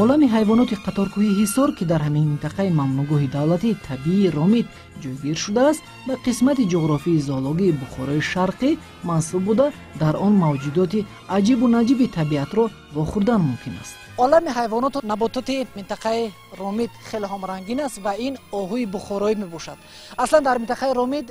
Олами ҳайвоноти қаторкӯҳи Ҳисор, ки дар ҳамин минтақаи мамнӯъгоҳи давлатии табиии Ромит ҷойгир шудааст, ба қисмати ҷуғрофии зоологии Бухорои Шарқӣ мансуб буда, дар он мавҷудоти аҷибу наҷиби табиатро вохӯрдан мумкин аст. Олами ҳайвоноту набототи минтақаи Ромит хеле ҳам рангин аст ва ин оҳуи бухороӣ мебошад. Аслан дар минтақаи Ромит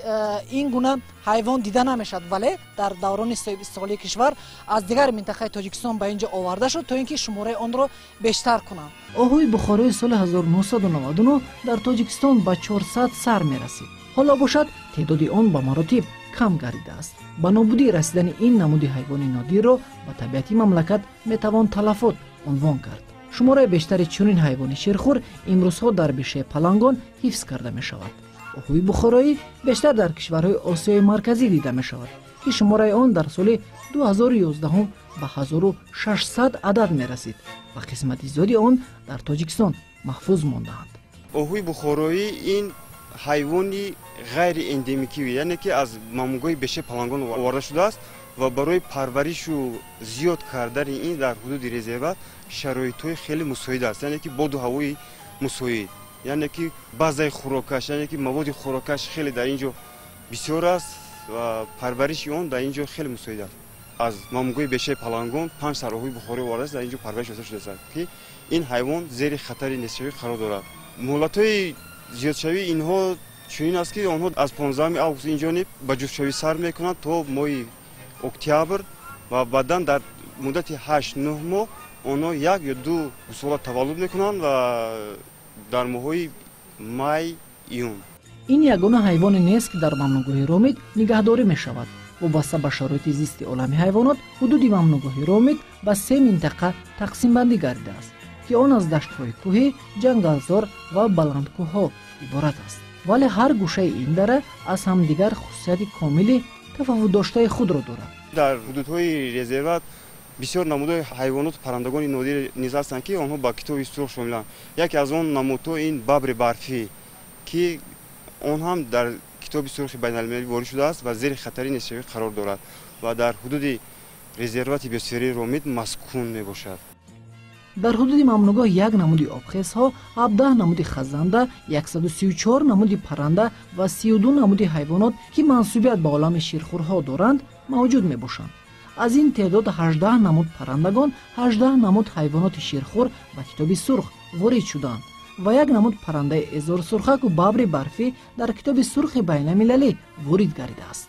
ин гуна ҳайвон дида намешавад, вале дар даврони соҳибистиқлолии кишвар аз дигар минтақаи Тоҷикистон ба ин ҷо оварда шуд, то ин ки шумораи онро бештар кунанд. Оҳуи бухороӣ соли 1999 дар Тоҷикистон ба 400 сар мерасид. Ҳоло бошад, теъдоди он ба маротиб кам гардидааст. Ба нобудӣ расидани ин намуди ҳайвони нодирро ба табиати мамлакат метавон талафот унвон кард. Шумораи бештари чунин ҳайвони ширхӯр имрӯзҳо дар бешаи Палангон ҳифз карда мешавад. Оҳуи бухороӣ бештар дар кишварҳои Осиёи Марказӣ дида мешавад, ки шумораи он дар соли 2011 ба 1600 адад мерасид ва қисмати зиёди он дар Тоҷикистон маҳфуз мондаанд. Оҳуи бухороӣ ин ҳайвони ғайриэндемикӣ, яъне ки аз мамнӯъгоҳи бешаи Палангон оварда шудааст ва барои парваришу зиёд кардани ин дар ҳудуди резерват шароитҳои хеле мусоид аст, яъне ки боду ҳавои мусоид, яъне ки базаи хӯрокаш, яъне ки маводи хӯрокаш хеле дар ин ҷо бисёр аст ва парвариши он дар ин ҷо хеле мусоид аст. Аз мамнӯъгоҳи бешаи Палангон 5 сар оҳуи бухорӣ овардааст, дар ин ҷо парвариш дода шудааст, ки ин ҳайвон зери хатари нестшавӣ қарор дорад. Муҳлатҳои зиёдшавии инҳо чунин аст, ки онҳо аз 15 август инҷониб ба ҷуфтшавӣ сар мекунанд то моҳи октябр ва баъдан дар муддати 8-9 моҳ онҳо як ё ду гусола таваллуд мекунанд ва дар моҳҳои май, июн. Ин ягона ҳайвоне нест, ки дар мамнӯъгоҳи Ромит нигаҳдорӣ мешавад. Вобаста ба шароити зисти олами ҳайвонот, ҳудуди мамнӯъгоҳи Ромит ба се минтақа тақсимбандӣ гардидааст, ки он аз даштҳои кӯҳӣ, ҷангалзор ва баландкӯҳҳо иборат аст. Вале ҳар гӯшаи ин дара аз ҳамдигар хусусияти комили тафовутдоштаи худро дорад. Дар ҳудудҳои резерват бисёр намудҳои ҳайвоноту паррандагони нодир низ ҳастанд, ки онҳо ба китоби сурх шомиланд. Яке аз он намудҳо ин бабри барфӣ, ки он ҳам дар китоби сурхи байналмилалӣ ворид шудааст ва зери хатари нестшавӣ қарор дорад ва дар ҳудуди резервати биосферии Ромит маскун мебошад. Дар ҳудуди мамнӯъгоҳ як намуди обхезҳо, 17 намуди хазанда, 134 намуди парранда ва 32 намуди ҳайвонот, ки мансубият ба олами ширхӯрҳо доранд, мавҷуд мебошанд. Аз ин теъдод 18 намуд паррандагон, 18 намуд ҳайвоноти ширхӯр ба китоби сурх ворид шудаанд ва як намуд паррандаи эзорсурхаку бабри барфӣ дар китоби сурхи байналмилалӣ ворид гардидааст.